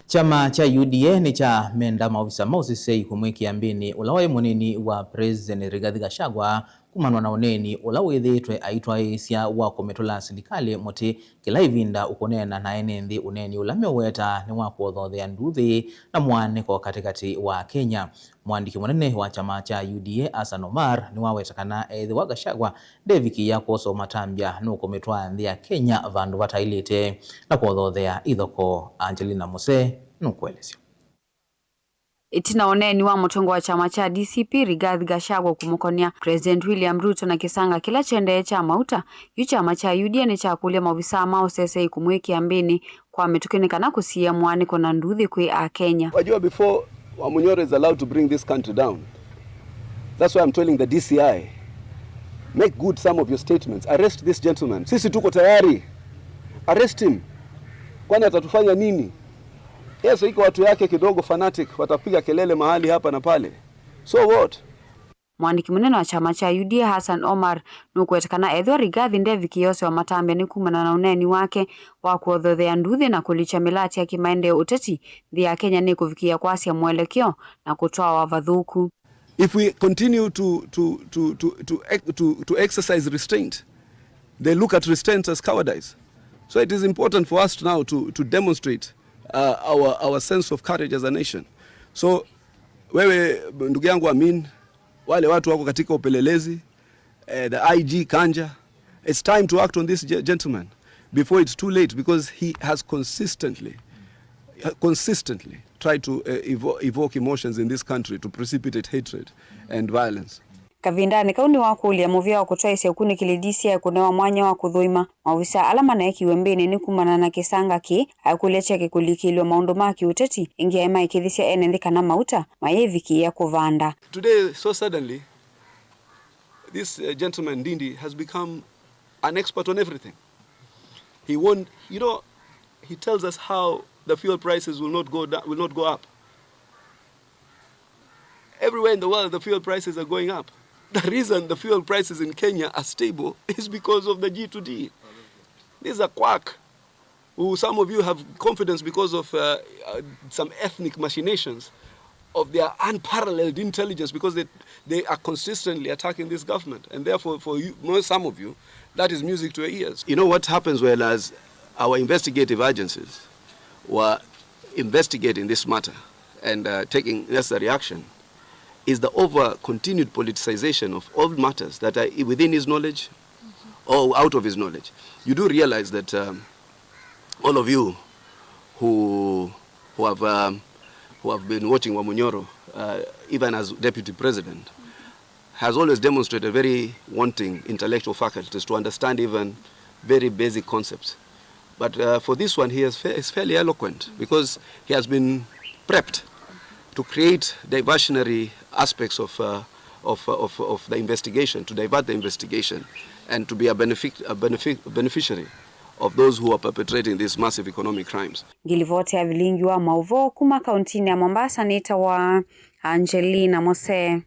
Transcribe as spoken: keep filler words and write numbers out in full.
Kyama kya U D A nĩkyamenda maovisa ma ũsesei kũmwĩkĩa mbĩnĩ ũla waĩ mũnini wa President Rigathi Gachagua kumanwa na ũneeni ũla wĩthĩĩtwe aitwaĩĩsya wa kũmĩtũla silikalĩ mũtĩ kĩla ĩvinda ũkũneena na ene nthĩ ũneeni ũla meũweta nĩ wa kũothothea nduuthĩ na mũaanĩko katĩkatĩ wa Kenya. Mũandĩki mũnene wa kyama kya U D A, Hassan Omar, nĩwaweta kana ethĩwa Gachagua ndevikĩĩa kwosa ũmatambya, nũkũmĩtwaa nthĩ ya Kenya vandũ vataĩlĩte na kũothothea ithokoo. Angelina Musee nũkũelesya. Ĩtina ũneeni wa mũtongoi wa kyama kya D C P, Rigathi Gachagua, kũmũkonia President William Ruto na kĩsanga kĩla kyendee kya mauta, yu kyama kya U D A nĩkyakũlya maovisaa ma ũsesei kũmwĩkĩa mbĩnĩ kwa mĩtũkĩ nĩ kana kũsiĩĩa mũaanĩko na nduuthĩ kwĩ Akenya. Wajua, before Wamunyoro is allowed to bring this country down, that's why I'm telling the D C I, make good some of your statements. Arrest this gentleman. Sisi tuko tayari. Arrest him. Kwani atatufanya nini? Yes, iko watu yake kidogo fanatic, watapiga kelele mahali hapa na pale. So what? Mũandĩki mũnene wa kyama kya U D A, Hassan Omar, nũkũweta kana ethĩwa Rigathi ndevikĩĩa ũsewa matambya nĩ kumana na ũneeni wake wa kũothothea nduuthĩ na kũlikya mĩlatĩ ya kĩmaendeeo ũteti, nthĩ ya Kenya nĩkũvikĩĩa kwasya mũelekeo na kũtwawa vathũku. If we continue to, to, to, to, to, ex- to, to exercise restraint, they look at restraint as cowardice. So it is important for us now to, to demonstrate uh, our, our sense of courage as a nation. So wewe ndugu yangu Amin, wale watu wako katika upelelezi, eh, the I G Kanja, it's time to act on this ge- gentleman before it's too late, because he has consistently, consistently tried to uh, evo- evoke emotions in this country to precipitate hatred and violence. Kavindanĩ kau nĩwakũlya mũvea wa kũtwaĩsya ũkunĩkĩli D C I kũnewa mwanya wa kũthũima maovisaa ala maneekiwe mbĩnĩ nĩ kumana na kĩsanga kĩĩ, akũlya kyake kũlikĩlw'a maũndũ ma kĩũteti, ĩngĩ aĩ maĩkĩĩthĩsya ene nthĩ kana mauta mayĩvikĩĩa kũvanda. Today, so suddenly, this uh, gentleman Ndindi has become an expert on everything. He won't, you know, he tells us how the fuel prices will not go da- will not go up. Everywhere in the world, the fuel prices are going up. The reason the fuel prices in Kenya are stable is because of the G two D. This is a quack who some of you have confidence because of uh, uh, some ethnic machinations of their unparalleled intelligence, because they, they are consistently attacking this government. And therefore, for you, most, some of you, that is music to your ears. You know what happens well as our investigative agencies were investigating this matter and uh, taking necessary action is the over continued politicization of all matters that are within his knowledge or out of his knowledge. You do realize that um, all of you who, who, have, um, who have been watching Wamunyoro, uh, even as deputy president, has always demonstrated very wanting intellectual faculties to understand even very basic concepts. But uh, for this one, he is, fa- is fairly eloquent because he has been prepped to create diversionary aspects of, uh, of, of, of the investigation, to divert the investigation, and to be a, benefit, a benefit, beneficiary of those who are perpetrating these massive economic crimes. Ngilivoti ya vilingi wa maũvoo kuma kauntinĩ ya Mombasa nĩtawa Angelina Mose.